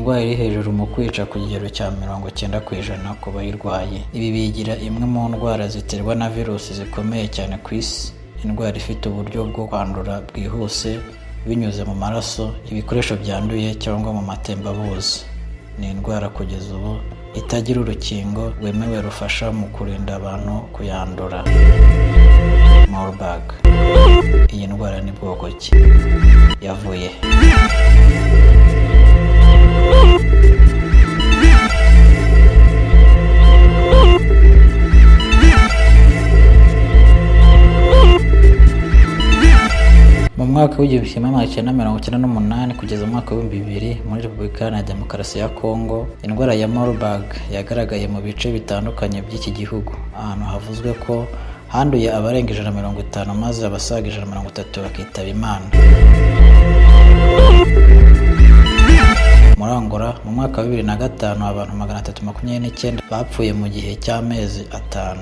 Indwara iri hejuru mu kwica ku kigero cya 90% ku bayirwaye. Ibi biyigira imwe mu ndwara ziterwa na virusi zikomeye cyane ku isi. Indwara ifite uburyo bwo kwandura bwihuse binyuze mu maraso, ibikoresho byanduye cyangwa mu matembabuzi. Ni indwara kugeza ubu itagira urukingo rwemewe rufasha mu kurinda abantu kuyandura. Marburg, iyi ndwara ni bwoko ki? Yavuye he? Mu mwaka w'1998 kugeza mu mwaka w'2000, muri Repubulika Iharanira Demokarasi ya Kongo, indwara ya Marburg yagaragaye mu bice bitandukanye by'iki gihugu, ahantu havuzwe ko handuye abarenga 150, maze abasaga 130 bakitaba Imana. Muri Angola, mu mwaka wa 2005, abantu 329 bapfuye mu gihe cy'amezi 5.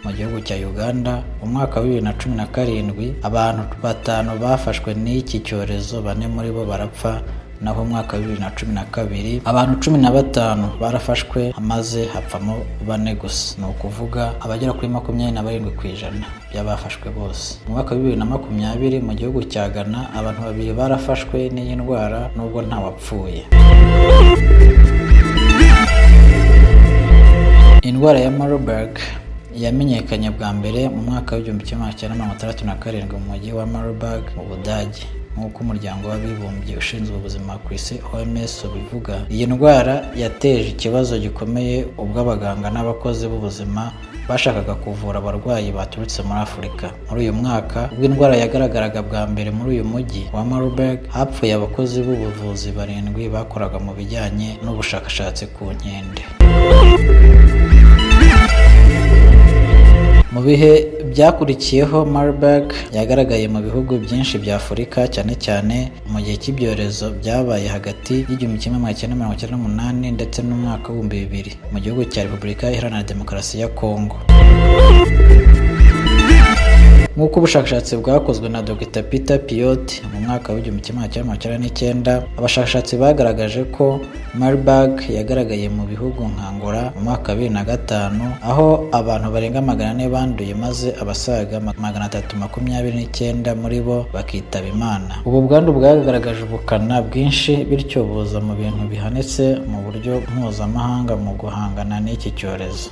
Mu gihugu cya Uganda, mu mwaka wa 2017, abantu batanu bafashwe n'iki cyorezo, bane muri bo barapfa. Naho mu mwaka wa 2012, abantu 15 barafashwe, maze hapfamo bane gusa, ni ukuvuga abagera kuri 27% by'abafashwe bose. Mu mwaka wa 2020, mu gihugu cya Ghana, abantu babiri barafashwe n'iyi ndwara nubwo ntawapfuye. Indwara ya Marburg yamenyekanye bwa mbere mu mwaka w'1967 mu mujyi wa Marburg mu Budage. Nk'uko Umuryango w'Abibumbye ushinzwe ubuzima ku isi, OMS, ubivuga, iyi ndwara yateje ikibazo gikomeye ubwo abaganga n'abakozi b'ubuzima bashakaga kuvura abarwayi baturutse muri Afurika. Muri uyu mwaka, ubwo indwara yagaragaraga bwa mbere muri uyu mujyi wa Marburg, hapfuye abakozi b'ubuvuzi barindwi bakoraga mu bijyanye n'ubushakashatsi ku nkende. Mu bihe byakurikiyeho, Marburg yagaragaye mu bihugu byinshi bya Afurika, cyane cyane mu gihe cy'ibyorezo byabaye hagati y'1998 ndetse n'umwaka w'2000 mu gihugu cya Repubulika Iharanira Demokarasi ya Kongo. Nk'uko ubushakashatsi bwakozwe na Dr Peter Piot mu mwaka w'1999, abashakashatsi bagaragaje ko Marburg yagaragaye mu bihugu nka Angola mu mwaka wa 2005, aho abantu barenga 400 banduye, maze abasaga 329 muri bo bakitaba Imana. Ubu bwandu bwagaragaje ubukana bwinshi, bityo buza mu bintu bihanitse mu buryo mpuzamahanga mu guhangana n'iki cyorezo.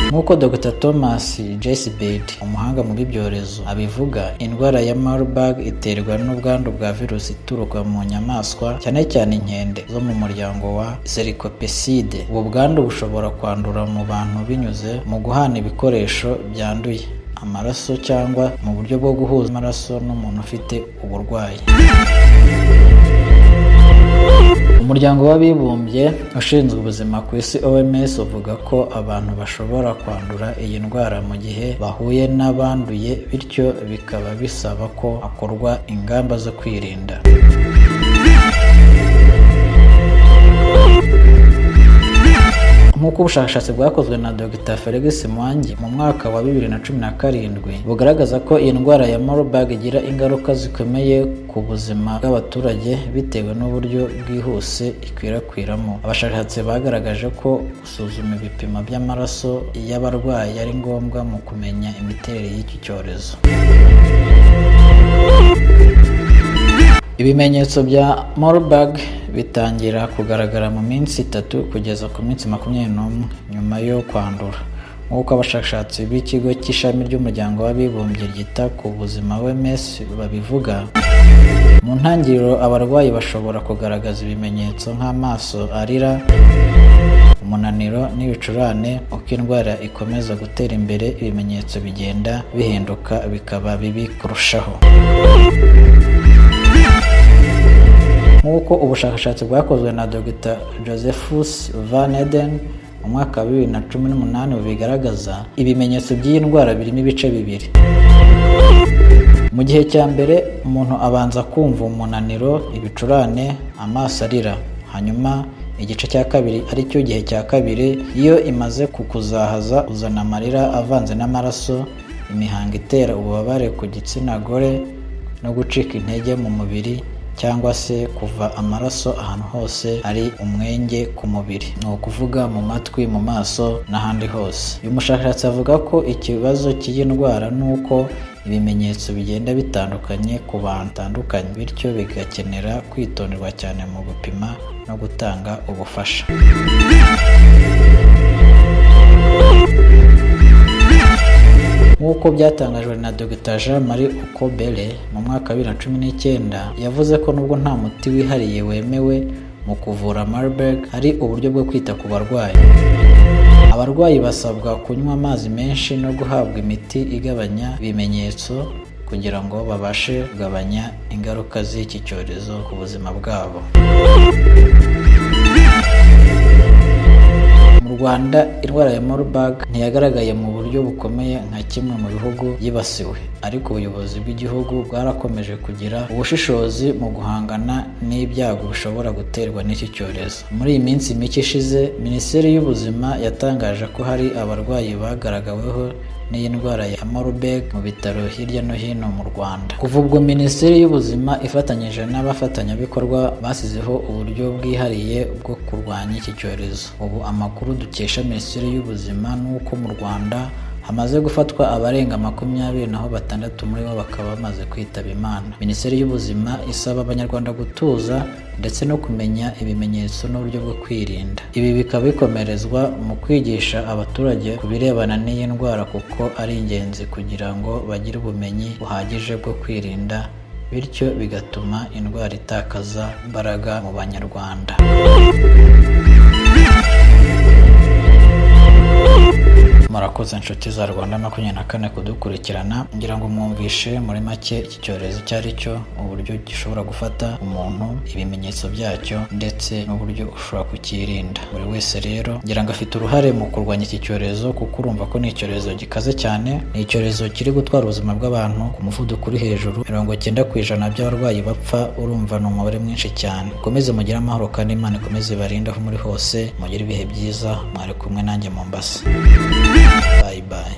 Nk'uko Dr Thomas Jeisbed, umuhanga mu by'ibyorezo, abivuga, indwara ya Marburg iterwa n'ubwandu bwa virusi ituruka mu nyamaswa, cyane cyane inkende zo mu muryango wa Cercopithecidae. Ubu bwandu bushobora kwandura mu bantu binyuze mu guhana ibikoresho byanduye, amaraso cyangwa mu buryo bwo guhuza amaraso n'umuntu ufite uburwayi. Umuryango w'Abibumbye ushinzwe ubuzima ku isi, OMS, uvuga ko abantu bashobora kwandura iyi ndwara mu gihe bahuye n'abanduye, bityo bikaba bisaba ko hakorwa ingamba zo kwirinda. Nk'uko ubushakashatsi bwakozwe na Dr Felix Mwangi mu mwaka wa 2017 bugaragaza ko iyi ndwara ya Marburg igira ingaruka zikomeye ku buzima bw'abaturage bitewe n'uburyo bwihuse ikwirakwiramo. Abashakashatsi bagaragaje ko gusuzuma ibipimo by'amaraso y'abarwayi ari ngombwa mu kumenya imiterere y'iki cyorezo. Ibimenyetso bya Marburg bitangira kugaragara mu minsi 3 kugeza ku minsi 21 nyuma yo kwandura. Nk'uko abashakashatsi b'ikigo cy'ishami ry'Umuryango w'Abibumbye ryita ku buzima, OMS, babivuga, mu ntangiriro abarwayi bashobora kugaragaza ibimenyetso nk'amaso arira, umunaniro n'ibicurane. Uko indwara ikomeza gutera imbere, ibimenyetso bigenda bihinduka bikaba bibi kurushaho. Nk'uko ubushakashatsi bwakozwe na Dr Josephus Van Eden mu mwaka wa 2018 bubigaragaza, ibimenyetso by'iyi ndwara birimo ibice bibiri. Mu gihe cya mbere, umuntu abanza kumva umunaniro, ibicurane, amaso arira. Hanyuma igice cya kabiri, aricyo gihe cya kabiri, iyo imaze kukuzahaza, uzana amarira avanze n'amaraso, imihango itera ububabare ku gitsina gore no gucika intege mu mubiri. cyangwa se kuva amaraso ahantu hose hari umwenge ku mubiri, ni ukuvuga mu matwi, mu maso n'ahandi hose. Uyu mushakashatsi avuga ko ikibazo cy'iyi ndwara ni uko ibimenyetso bigenda bitandukanye ku bantu batandukanye, bityo bigakenera kwitonderwa cyane mu gupima no gutanga ubufasha. Nk'uko byatangajwe na Dr Jean Marie Okobere mu mwaka wa 2019, yavuze ko nubwo nta muti wihariye wemewe mu kuvura Marburg, hari uburyo bwo kwita ku barwayi. Abarwayi basabwa kunywa amazi menshi no guhabwa imiti igabanya ibimenyetso kugira ngo babashe kugabanya ingaruka z'iki cyorezo ku buzima bwabo. Mu Rwanda, indwara ya Marburg ntiyagaragaye mu buryo bukomeye nka kimwe mu bihugu byibasiwe, ariko ubuyobozi bw'igihugu bwarakomeje kugira ubushishozi mu guhangana n'ibyago bishobora guterwa n'iki cyorezo. Muri iyi minsi mike ishize, Minisiteri y'Ubuzima yatangaje ko hari abarwayi bagaragaweho n'iyi ndwara ya Marburg mu bitaro hirya no hino mu Rwanda. Kuva ubwo, Minisiteri y'Ubuzima ifatanyije n'abafatanyabikorwa basizeho uburyo bwihariye bwo kurwanya iki cyorezo. Ubu amakuru dukesha Minisiteri y'Ubuzima ni uko mu Rwanda hamaze gufatwa abarenga 20, naho 6 muri bo bakaba bamaze kwitaba Imana. Minisiteri y'Ubuzima isaba Abanyarwanda gutuza ndetse no kumenya ibimenyetso n'uburyo bwo kwirinda. Ibi bikaba bikomerezwa mu kwigisha abaturage ku birebana n'iyi ndwara, kuko ari ingenzi kugira ngo bagire ubumenyi buhagije bwo kwirinda, bityo bigatuma indwara itakaza imbaraga mu Banyarwanda. Murakoze inshuti za Rwanda 24 kudukurikirana. Ngira ngo mwumvishe muri make iki cyorezo icyo ari cyo, uburyo gishobora gufata umuntu, ibimenyetso byacyo ndetse n'uburyo ushobora kucyirinda. Buri wese rero ngira ngo afite uruhare mu kurwanya iki cyorezo, kuko urumva ko ni icyorezo gikaze cyane, ni icyorezo kiri gutwara ubuzima bw'abantu ku muvuduko uri hejuru. 90% by'abarwayi bapfa, urumva ni umubare mwinshi cyane. Mukomeze mugire amahoro kandi Imana ikomeze ibarinde aho muri hose, mugire ibihe byiza. Mwari kumwe nanjye Mombasa. Bye bye.